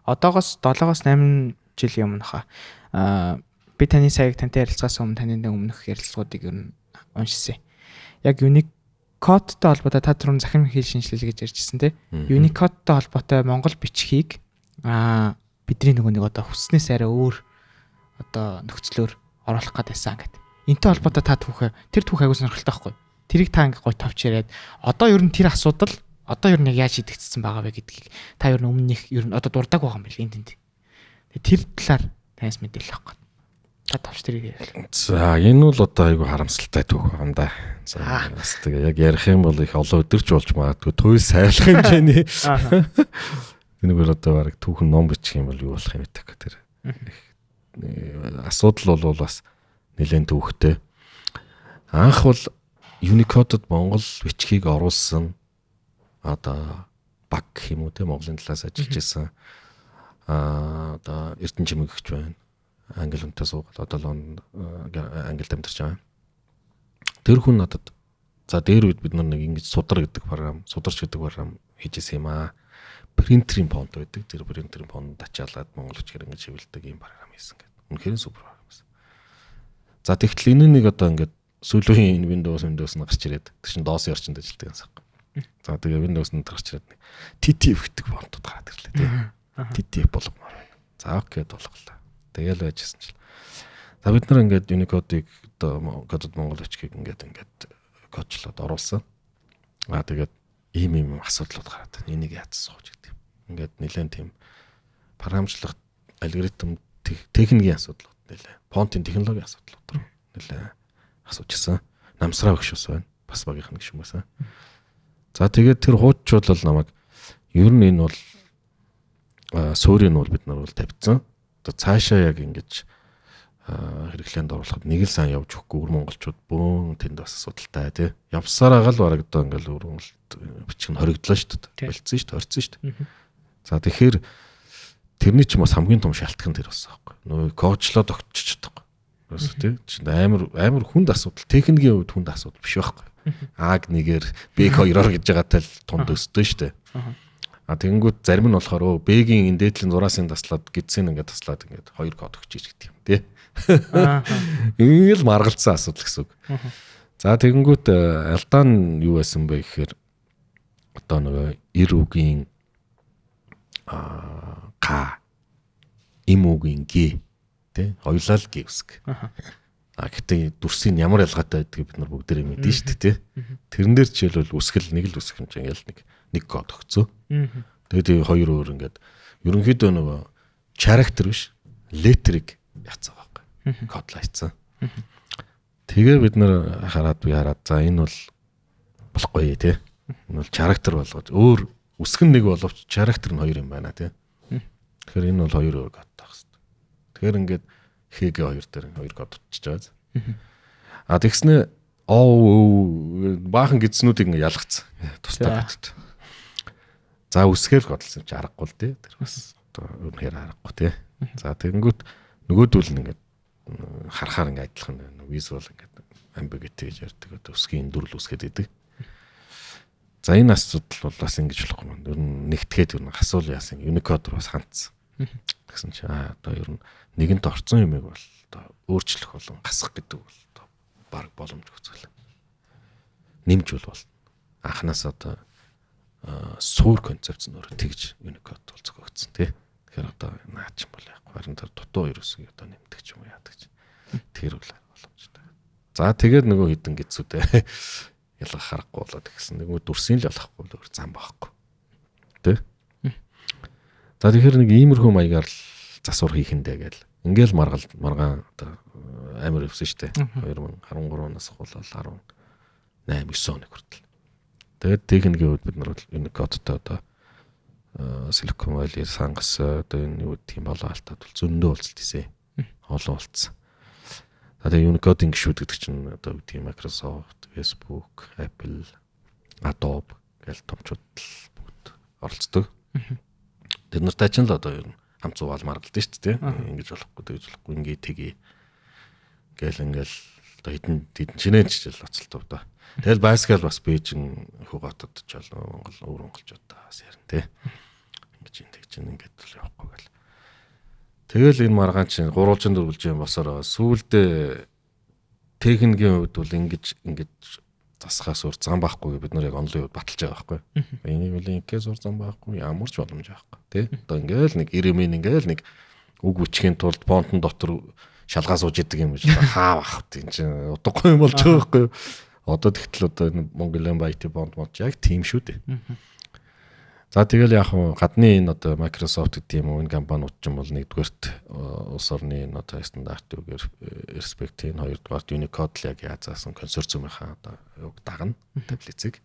Одоогоос 7-оос 8 жилийн өмнө хаа. Би таны саяг тантай ярилцахаас өмнө таны өмнөх ярилцлагуудыг ер нь уншсан. Яг Unicode-тай холбоотой та түрүүн захим хэл шинжилэл гэж ярьжсэн, тий. Unicode-тай холбоотой монгол бичгийг бидний нөгөө нэг одоо хүснээс арай өөр одоо нөхцлөөр оруулах гээд байсан гэдэг. Энтэй холбоотой та түүхээ, тэр түүх аягүй сонирхолтой байхгүй. Тэрийг та ингээ гоё товч яриад, одоо ер нь тэр асуудал одоо ер нь яг яаж шийдэгдсэн байгаа вэ гэдгийг та ер нь өмнөх ер нь одоо дурдаг байгаа юм байл энэ тэнд. Тэр талаар танаас мэдээлэл авах гээд. Та товч тэрийг яриа. За, энэ бол одоо айгүй харамсалтай түүх байгаа юм да. За, бас тэгээ яг ярих юм бол их олон өдөрч болж магадгүй, туйл сайлах хэмжээний. Энэгээр одоо бараг түүхэн ном бичих юм бол юу болох юм бэ тэр. Асуудал бол бас нэлээд түүхтэй. Анх бол Unicode-д монгол бичгийг оруулсан одоо баг гэх юм уу те, Монголын талаас ажиллаж исэн одоо Эрдэнэ чимэгч байна. Англи хүнтэй суугаад одоо Лондон, Англид амьдарч байгаа. Тэр хүн надад, за, дээр үед бид нар нэг ингэж судар гэдэг програм, сударч гэдэг програм хийжсэн юм аа. Принтерийн фонт байдаг. Тэр принтерийн фонт ачаалаад монгол бичгээр ингэж хэвлэдэг ийм програм хийсэн гэдэг. Үнэхээр супер програм байсан. За, тэгтэл энэ нэг одоо ингээд сүүлийн Windows нь гарч ирээд, тэр чинь DOS-ын орчинд ажилладаг юмсан. За, тэгээ Windows нь гарч ирээд TTF гэдэг фонтууд гараад ирлээ тий. TTF болгомоор байна. За, okay болголоо. Тэгээл байжсэн чил. За, бид нар ингээд Unicode-ыг одоо кодод монгол бичгийг ингээд кодчлоод оруулсан. Аа, тэгээд ийм ийм асуудлууд гараад байна. Энийг яаж сууж гэдэг юм. Ингээд нэлээд тийм програмчлах алгоритм, техникийн асуудлууд нэлээ. Фонтын технологийн асуудлууд нэлээ асуужсэн. Намсраа өгш бас байна. Бас багийнх нь гişүн байсан. За, тэгээд тэр хууч бол намайг ер нь энэ бол суурийг нь бол бид нар бол тавьсан. Одоо цаашаа яг ингэж хэрэглээнд оруулахад нэг л сан явж өгөхгүй өвөр монголчууд бөөн тэнд бас асуудалтай тий. Явсаар байгаа л бараг одоо ингээл өвөр монголд бичих нь хоригдлоо шүү дээ. Болцсон шүү дээ, хорцсон шүү дээ. За, тэгэхээр тэрний чинь бас хамгийн том шалтгаан тэр болсон байхгүй. Нөгөө коучлоод огтчих чадахгүй. Ерөөсө тий. Чинь амар амар хүнд асуудал. Техникийн хувьд хүнд асуудал биш байхгүй. А-г нэгээр, Б-г хоёроор гэж байгаатай л тунд өсдөг шүү дээ. А тэгэнгүүт зарим нь болохоор Б-гийн энэ дээдлийн зураасын таслаад, гидсийн ингээд таслаад, ингээд хоёр код өгч иж гэдэг юм тий. Ингээл маргалцсан асуудал гэсэн үг. За, тэгэнгүүт алдаа нь юу байсан бэ гэхээр одоо нөгөө эр үгийн К, им үгийн Г тий, хоёулаа л Г үсэг. А гэтээ дүрсийн ямар ялгаатай байдгийг бид нар бүгдээрээ мэднэ шүү дээ тий. Тэрэн дээр жишээлбэл үсгэл нэг л үсэг юм чинь ингээл нэг нэг код өгцөө. Тэгээд хоёр өөр ингээд ерөнхийдөө нөгөө character биш, letter-ыг яцсан байхгүй. Кодлоо хийцэн. Тэгээ бид нар хараад, би хараад, за, энэ бол болохгүй тий. Энэ бол character болгож өөр үсэг нь нэг боловч character нь хоёр юм байна тий. Тэгэхээр энэ бол хоёр өөр код байх хэрэгтэй. Тэгэхээр ингээд ХГ хоёр дээр хоёр код очиж байгаа. А тэгснэ О баахан гидснүүдийг ингээ ялгацсан. Тусдаа кодод. За, үсгээр кодлсон чи аргагүй л тий. Тэр бас одоо үнэхээр аргагүй тий. За, тэгэнгүүт нөгөөдөл нь ингээд харахаар ингээ адилхан visual ингээд ambiguity гэж ярьдаг. Одоо үсгийн дүрл үсгээд идэг. За, энэ асуудал бол бас ингэж болохгүй юм. Ер нь нэгтгэхэд ер нь асуул яасан Unicode руу бас хандсан. Тэгсэн чи одоо ер нь нэгэнт орцсон юмыг бол одоо өөрчлөх болон гасах гэдэг бол одоо баг боломжгүй зүйл. Нэмж бол болно. Анханаас одоо суур концепц нь өөрөө тэгж Unicode бол зохиогдсон тий. Тэгэхээр одоо наа чинь бол яахгүй, харин тэр дутуу ерөөсөө одоо нэмдэг ч юм уу яадаг ч тэр бол боломжтой. За, тэгээд нөгөө хідэн гидсүүдээ ялгах аргагүй болоод тэгсэн. Нөгөө дүрсийн л ялгахгүй бол өөр зам байхгүй. Тэ? За, тэгэхээр нэг иймэрхүү маягаар л засвар хийх нь дээ гээл. Ингээл маргал маргаан одоо амар явсан шүү дээ. 2013 оноос хуулаад 18 9 оныг хүртэл. Тэгээд техникийн хувьд бид нар бол Unicode-тай одоо Silicon Valley сангас одоо энэ юу гэдэг юм болоо алтаад бол зөндөө уулзалт хийсэн. Олон уулзсан. За, тэгээ Unicode-ийн гишүүд гэдэг чинь одоо юу гэдэг Microsoft, Facebook, Apple, Adobe гэл томчууд л бүгд оролцдог. Тэд нартай ч л одоо ер нь хамт зугаал маргалдсан шүү дээ. Ингэж болохгүй, тэгж болохгүй, ингээ тэгье. Гээл ингээл одоо хэдэн хэдэн шинэ жил оцолтов да. Тэгэл байскал бас Бээжин Хүү хотод ч болоо Монгол өвөр монголчуудаа бас ярина тий. Ингэж юм тэгж ингээд л явахгүй гэл. Тэгэл энэ маргаан чинь гурвалжин дөрвөлжин босороо сүүлдээ техникийн хувьд бол ингэж ингэж засахаас өөр зам байхгүй бид нар яг онлын хувьд баталж байгаа байхгүй. Энийг бол ингэхээс өөр зам байхгүй, ямар ч боломж байхгүй тий. Одоо ингээл нэг ирэмэн ингээл нэг үг бичгийн тулд фонтон дотор шалгаа сууж идэг юм гэж хаа бах тийм чинь утгагүй юм болж байгаа байхгүй. Одоо тэгтэл одоо энэ Mongolian IT Bond мод яг тийм шүү дээ. За тэгэл яг гадны энэ одоо Microsoft гэдэг юм уу энэ компаниуд ч юм бол нэгдүгээрт улс орны энэ одоо стандарт үгээр respect хийн, хоёрдугаарт Unicode л яг яазаасан консорциумынхаа одоо юг дагна таблицыг.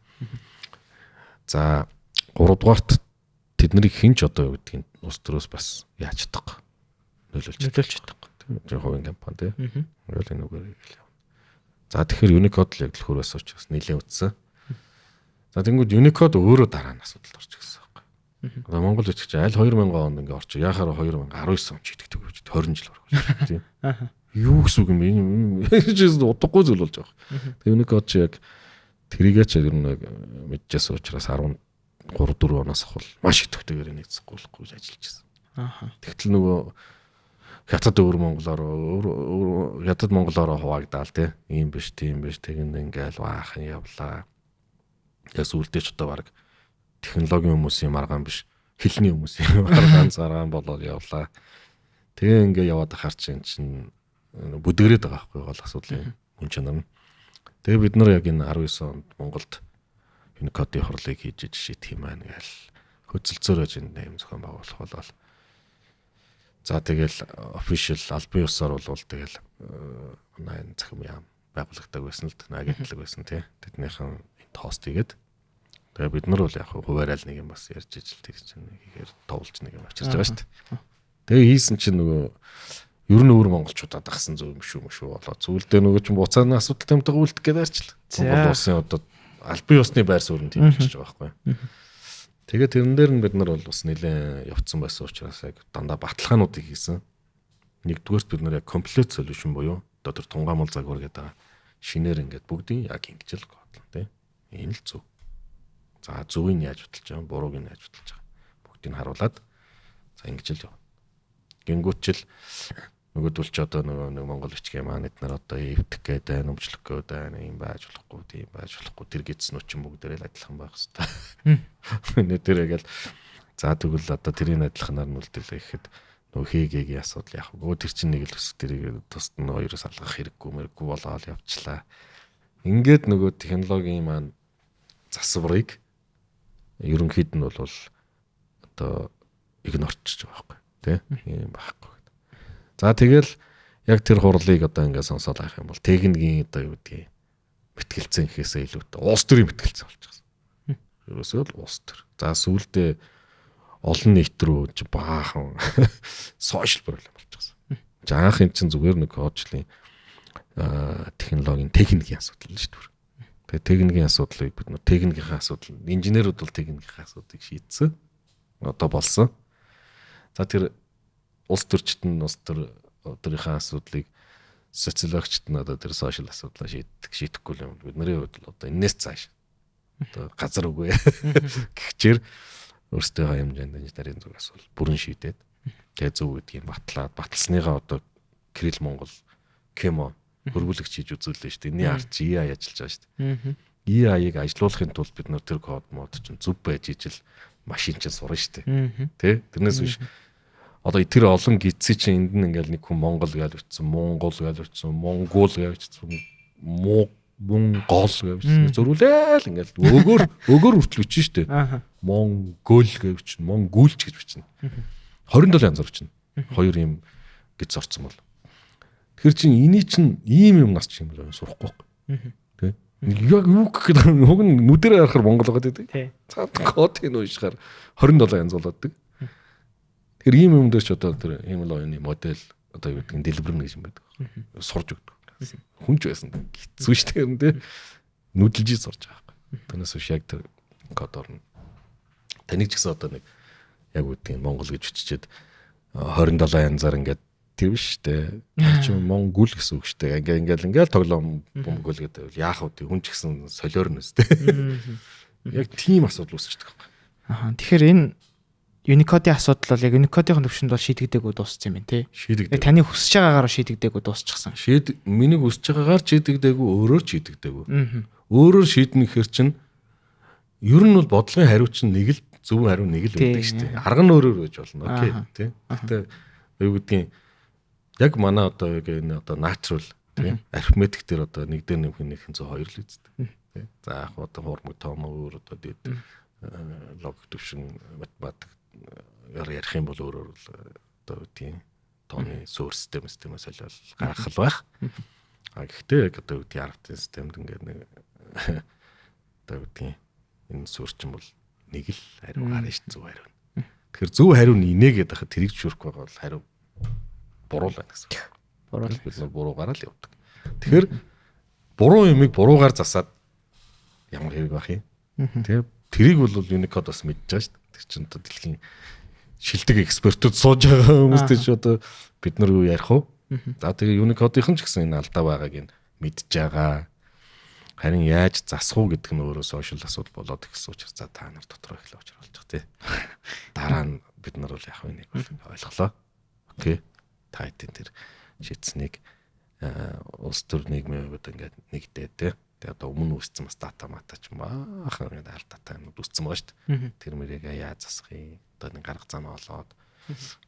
За гуравдугаарт тэднийг хинч одоо юу гэдгийг улс төрөөс бас яаж чадахгүй нөлөөлж нөлөөлж чадахгүй. Тийм хувийн компани тий. Ингээл энэ үгээр ингээл явна. За тэгэхээр Unicode л яг дэлхүүрээс учраас нэлээд үтсэн. За тэнгууд Unicode өөрөө дараа нь асуудалд орж ирсэн байхгүй. Одоо Монгол бичиг чинь аль 2000 онд ингээ орчих. Яхаараа 2019 он ч итгэдэг гэж 20 жил орох тийм. Юу гэсэн үг юм бэ? Энэ утгагүй зүйл болж байгаа. Тэгээ Unicode чи яг тэрийгээ ч ер нь мэдчихсэн учраас 13 4 оноос ахвал маш идэвхтэйгээр энийг зэхгүй гэж ажиллаж байсан. Тэгтэл нөгөө хятад өөр монголоор өөр хятад монголоор хуваагдаал тий. Ийм биш, тийм биш, тэгэн ингээл баахан явлаа. Тэгээ сүүлдээ ч одоо баг технологийн хүмүүсийн маргаан биш, хэлний хүмүүсийн маргаан заргаан болоод явлаа. Тэгээ ингээ яваад ахаар чинь чинь бүдгэрээд байгаа байхгүй гол асуудлын мөн чанар нь. Тэгээ бид нар яг энэ 19 онд Монголд Unicode-ийн хурлыг хийж шийдэх юм байна гээл хөцөлцөөрөө энэ юм зохион байгуулах болол. За тэгэл official албан ёсоор бол тэгэл манай энэ цахим яам байгуулагдаг байсан л агентлаг байсан тий. Тэднийхэн тост хийгээд тэгээ бид нар бол яг хуваараа л нэг юм бас ярьж ижил тэр чинь хийхээр товлж нэг юм авчирч байгаа шүү дээ. Тэгээ хийсэн чинь нөгөө ер нь өөр монголчуудад дагсан зөв юм шүү мөшүү болоо. Зүйлдээ нөгөө чинь буцааны асуудал тэмдэг үлдэх гээд арчлаа. Монгол улсын одоо албан ёсны байр суурь нь тийм болчихж байгаа байхгүй. Тэгээ тэрэн дээр нь бид нар бол бас нэлээд явцсан байсан учраас яг дандаа баталгаануудыг хийсэн. Нэгдүгээрт бид нар яг complete solution буюу одоо тэр тунгаамал загвар гэдэг шинээр ингээд бүгдийн яг ингэж л кодлон тий. Энэ л зөв. За зөвийг нь яаж баталж байгаа, бурууг нь яаж баталж байгаа. Бүгдийг харуулад за ингэж л явна. Гингүүтчил нөгөөдөл чи одоо нөгөө нэг монгол бичгийн маань эднэр одоо эвдэх гээд байна, өмчлөх гээд байна, ийм байж болохгүй, тийм байж болохгүй. Тэр гидснүүд чинь бүгдээрээ л адилхан байх хэвээр. Нэ тэр ингээл за тэгвэл одоо тэрийг адилханаар нь үлдээлээ гэхэд нөгөө хийгээгийн асуудал яг гоо тэр чинь нэг л өс тэрийг тусад нь хоёроос алгах хэрэггүй мэрэггүй болоод явчлаа. Ингээд нөгөө технологийн маань засварыг ерөнхийд нь бол одоо игнорчж байгаа байхгүй тий юм байхгүй. За тэгэл яг тэр хурлыг одоо ингээд сонсоод авах юм бол техникийн одоо юу гэдгийг мэтгэлцэн гэхээсээ илүүтэй улс төрийн мэтгэлцэн болчихсон. Ерөөсөө л улс төр. За сүүлдээ олон нийт рүү чи баахан social problem болчихсон. Анх эн чинь зүгээр нэг коучлын технологийн техникийн асуудал л шүү дээ. Тэгээ техникийн асуудлыг бид нар техникийн асуудал инженерүүд бол техникийн асуудлыг шийдсэн. Одоо болсон. За тэр улс төрчд нь улс төр төрийнхээ асуудлыг социологчд нь одоо тэр social асуудлаа шийддэг шийдэхгүй юм. Бидний хувьд бол одоо энэс цааш одоо газар үгүй гихчээр өөрсдийнхөө хэмжээнд инженерийн зүгээс бол бүрэн шийдээд тэгээ зөв гэдгийг батлаад баталсныгаа одоо Кирилл Монгол Кемо хөрвүүлэгч хийж үзүүллээ шүү дээ. Энийн ард чи AI ажиллаж байгаа шүү дээ. AI-ыг ажилуулахын тулд бид нар тэр код мод чинь зөв байж ижил машин чинь сурна шүү дээ. Тэ? Тэрнээс биш одоо тэр олон гидсий чинь энд нь ингээл нэг хүн Монгол гэж бичсэн, Монгол гэж бичсэн, Монгол гэж бичсэн, Монгол гэж бичсэн. Зөрүүлээл ингээл өгөөр өгөөр хүртэл бичнэ шүү дээ. Монгол гэж бичнэ, Монгуулч гэж бичнэ. 27 янзаар бичнэ. Хоёр юм гидс орсон бол. Тэгэхээр чинь эний чинь ийм юм нас ч юм л сурахгүй байхгүй. Тэ? Яг юу гэхэд уг нь нүдэрээ харахаар Монгол байгаа гэдэг. За кодыг уншихаар 27 янз болоод. Тэгэхээр ийм юм дээр ч одоо тэр ийм л оюуны модель одоо юу гэдэг нь дэлбэрнэ гэж юм байдаг. Сурж өгдөг. Хүн ч байсан хэцүү шүү дээ юм тий. Нүдэлж сурж байгаа байхгүй. Тэрнээс биш яг тэр кодоор нь таныг ч гэсэн одоо нэг яг үгдгийг Монгол гэж биччихэд 27 янзаар ингээд тэр биш шүү дээ. Чи Монгол гэсэн үг шүү дээ. Ингээ ингээл ингээл тоглоом бөмбөгөл гэдэг яах вэ? Хүн ч гэсэн солиорно үстэй. Яг тийм асуудал үүсчихдэг байхгүй. Аа тэгэхээр энэ Unicode-ийн асуудал бол яг Unicode-ийн төвшөнд бол шийдэгдээгүй дууссан юм байна тий. Шийдэгдээгүй. Таны хүсэж байгаагаар шийдэгдээгүй дуусчихсан. Миний хүсэж байгаагаар шийдэгдээгүй, өөрөөр шийдэгдээгүй. Өөрөөр шийднэ гэхэр чинь ер нь бол бодлогын хариу чинь нэг л зөв хариу нэг л байдаг шүү дээ. Арга нь өөрөөр байж болно. Окей тий. Гэхдээ юу гэдгийг яг манай одоо яг энэ одоо natural тий арифметик дээр одоо нэг дээр нэмэх нь 102 л үсттэй. Тий. За яг одоо хуурмаг тоом өөр одоо дээд логик төвшин математик ярих юм бол өөрөөр л одоо тийм тооны суурь системээс солиол гаргах л байх. А гэхдээ яг одоо үгдийн 10-ын системд ингээд нэг одоо үгдийн энэ суурь чинь бол нэг л хариу гарна шүү дээ, зөв хариу. Тэгэхээр зөв хариу нь инээ гэдэг хахад тэрийг зөвшөөрөхгүй байгаа бол хариу буруу л байна гэсэн. Буруу л. Бид нар буруугаараа л явдаг. Тэгэхээр буруу юмыг буруугаар засаад ямар хэрэг байх юм? Тэ тэрийг бол Unicode бас мэдж байгаа шүү дээ. Тэр чинь одоо дэлхийн шилдэг экспертүүд сууж байгаа хүмүүстэй ч одоо бид нар юу ярих вэ? За тэгээ Unicode-ийнхан ч гэсэн энэ алдаа байгааг нь мэдж байгаа. Харин яаж засах уу гэдэг нь өөрөө сошиал асуудал болоод ихсэн учраас за та нар дотор эхлэх учрал болж байгаа тий. Дараа нь бид нар бол яг энийг бол ойлголоо. Окей. Та хэдийн тэр шийдсэнийг улс төр нийгмийн хувьд ингээд нэгдээ тий. Тэгээ одоо өмнө үүссэн бас дата мата ч баахан ингээд алдаатай юмнууд үүссэн байгаа шүү дээ. Тэр мөрийг яаж засах юм? Одоо нэг арга зам олоод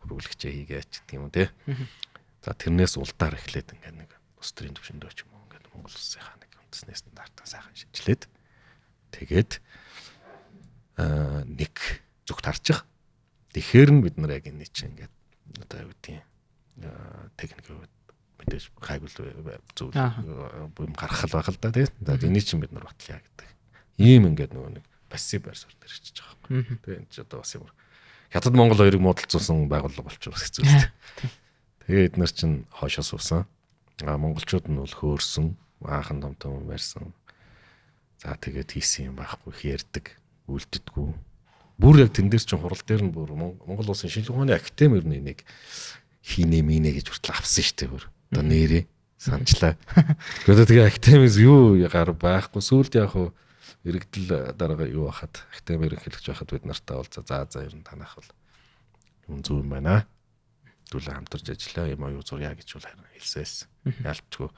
хөрвүүлэгчээ хийгээч гэдэг юм уу тий. За тэрнээс улдаар эхлээд ингээд нэг улс төрийн түвшинд ч юм уу ингээд Монгол улсынхаа нэг үндэсний стандартаа сайхан шинжилээд тэгээд нэг зүгт харчих. Тэгэхээр нь бид нар яг энэ чинь ингээд одоо юу гэдгийг техникийн хувьд мэдээж гайгүй зүйл юм гаргах л байх л да тий. За энийг чинь бид нар батлая гэдэг. Ийм ингээд нөгөө нэг пассив байр суурь дээр хичиж байгаа байхгүй. Тэгээ энэ ч одоо бас юм Хятад Монгол хоёрыг муудалцуулсан байгууллага болчих бас хэцүү л дээ. Тэгээ эднэр чинь хойшоо суусан. А монголчууд нь бол хөөрсөн, аахан том том барьсан. За тэгээд хийсэн юм байхгүй, ярьдаг, үлддэггүй. Бүр яг тэн дээр чинь хурал дээр нь бүр Монгол улсын шинжилгээ ухааны академи ер нь энийг хийнэ минэ гэж хүртэл авсан шүү дээ бүр. Одоо нэрээ санчлаа. Тэгээд тэгээ академис юу гар байхгүй. Сүүлд яг хуу иргэдэл дарга юу хахад академи ерөнхийлөгч байхад бид нартай уулзаа. За ер нь танах бол юм зөв юм байна. Хэдүүлээ хамтарч ажиллаа юм аюу зурья гэж бол харин хэлсээс ялчгүй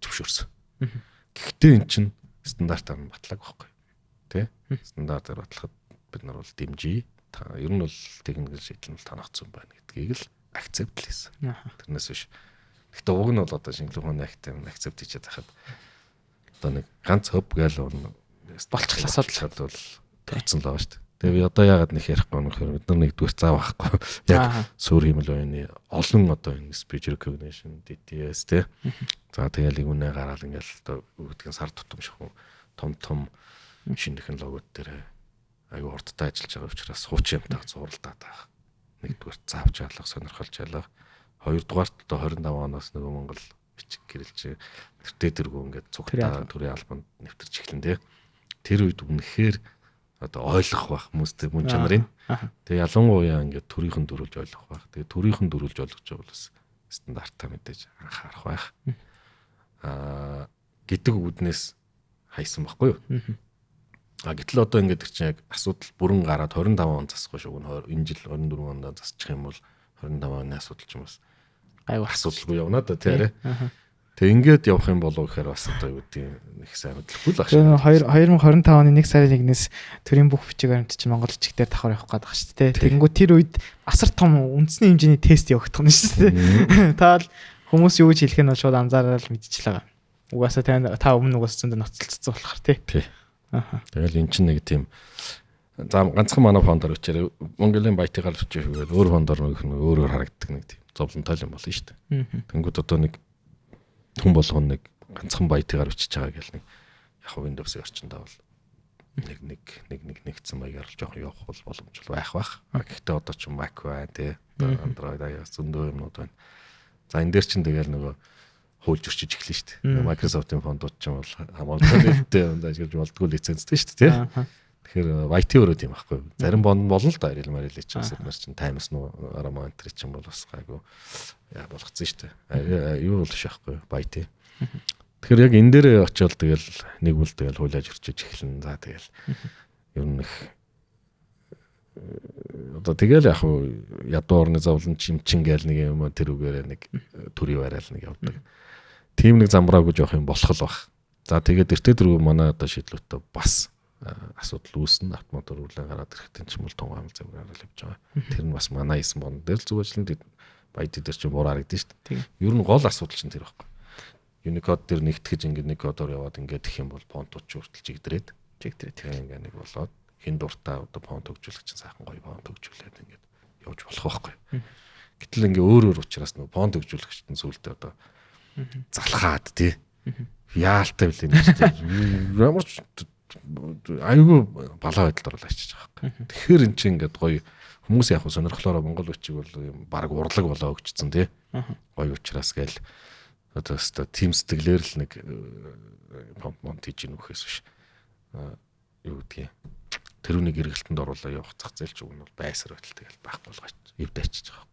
зөвшөөрсөн. Гэхдээ эн чинь стандартаар нь батлааг байхгүй. Тэ? Стандартаар батлахад бид нар бол дэмжиж. Та ер нь бол техникийн шийдэл нь танах зүүн байна гэдгийг л акцепт хийсэн. Тэрнээс биш. Гэхдээ уг нь бол одоо шинжилгээ ухааны академи акцепт хийчихэд байхад одоо нэг ганц хөв гээл болчих асуудал бол тогтсон л байгаа шүү дээ. Тэгээ би одоо яагаад нэг ярихгүй юм гэхээр бид нар нэгдүгээр зав байхгүй. Яг суурь хиймэл оюуны олон одоо энэ speech recognition, DTS тий. За тэгэл үнэ гараал ингээл одоо өгдөг сар тутам шахуу том том шинэ технологиуд дээр аюу хурдтай ажиллаж байгаа учраас хуучин юмтай зуралдаад байгаа. Нэгдүгээр заавч алга сонирхолж алга. Хоёрдугаарт одоо 25 оноос нөгөө Монгол бичиг гэрэлж тэртээ тэргүй ингээд цугтаа төрийн албанд нэвтэрч эхлэн тий. Тэр үед үнэхээр одоо ойлгох байх хүмүүстэй мөн чанарын. Тэгээ ялангуяа ингээд төрийнхэн дөрүүлж ойлгох байх. Тэгээ төрийнхэн дөрүүлж ойлгож байгаа бол бас стандартаа мэдээж анхаарах байх. Аа гэдэг үднээс хайсан байхгүй юу? А гэтэл одоо ингээд тэр чинь яг асуудал бүрэн гараад 25 он засахгүй шүү. Энэ жил 24 онд засчих юм бол 25 оны асуудал ч юм бас гайгүй асуудалгүй явна да тий арай. Тэг ингээд явах юм болов гэхээр бас одоо юу гэдгийг нэг сайн мэдлэхгүй л баг. 2025 оны 1 сарын 1-ээс төрийн бүх бичиг баримт чинь Монгол бичгээр давхар явах гээд байгаа шүү дээ. Тэгэнгүүт тэр үед асар том үндэсний хэмжээний тест явагдах нь шүү дээ. Та л хүмүүс юу гэж хэлэх нь бол шууд анзаараад мэдчихлээ. Угаасаа та өмнө угаасаа зөндөө ноцолцсон болохоор тий. Тий. Тэгэл эн чинь нэг тийм за ганцхан манай фондоор өчээрээ Монголын баятыгаар өчөөх гээд өөр фондоор нөгөөх нь өөрөөр харагддаг нэг тийм зовлонтой юм болно шүү дээ. Тэнгүүд одоо нэг хүн болгоно нэг ганцхан баятыгаар өчөж байгаа гэл нэг яг Windows-ийн орчиндөө бол нэг нэг нэг нэг нэгдсэн маягаар л жоохон явах бол боломж байх байх. Гэхдээ одоо ч Mac байна тий. Android iOS зөндөө юмнууд байна. За энэ дээр чинь тэгэл нөгөө хуульч өрчиж эхлэн шүү дээ. Microsoft-ын фондууд ч юм бол хамаагүй нэртэй ажиглаж болдгоо лицензтэй шүү дээ тий. Тэгэхээр IT өөрөө тийм байхгүй. Зарим бонд болно л да. Real Maril чинь бас эднэр чинь Times New Roman энэ чинь бол бас гайгүй яа болгоцсон шүү дээ. Юу бол биш байхгүй IT. Тэгэхээр яг энэ дээр очиод тэгэл нэг бол тэгэл хуулиаж өрчиж эхэлнэ. За тэгэл ер нь их Одоо тэгэл яг ядуу орны зовлон чимчин гээл нэг юм тэр үгээрээ нэг төрийн барайл нэг явдаг. Тийм нэг замбраагүй жоох юм болох л баг. За тэгээд эртээ дөрөв манай одоо шийдлүүдтэй бас асуудал үүснэ. Автомотор үлэн гараад ирэхдээ ч юм бол тун гамал замаар л явж байгаа. Тэр нь бас манай хийсэн бонд дээр л зүг ажиллана. Баяд дээр чинь буруу харагдана шүү дээ. Ер нь гол асуудал чинь тэр байхгүй. Unicode дээр нэгтгэж ингээд нэг кодоор яваад ингээд гэх юм бол фонтууд ч хүртэл чигдрээд чигдрээд тийм ингээд нэг болоод хин дуртай одоо фонт хөгжүүлэх чинь сайхан гоё фонт хөгжүүлээд ингээд явж болох байхгүй. Гэтэл ингээ өөр өөр учраас нөгөө фонт хөгжүүлэгчд нь сүултээ одоо залхаад тий яалтай билээ нэг чинь ямар ч айгүй балаа байдалд оруулаад ачиж байгаа байхгүй. Тэгэхээр эн чинь ингээд гоё хүмүүс яг сонирхлоороо монгол бичиг бол юм баг урлаг болоо өгчсөн тий. Гоё учраас гээл одоо өстой тим сэтгэлээр л нэг помп монт хийж ийн үхээс биш. Юу гэдгийг тэрүүнийг эргэлтэнд оруулаа явах зах зээл ч уг нь бол байсар байдал тэгэл байхгүй болгооч эвд ачиж байгаа.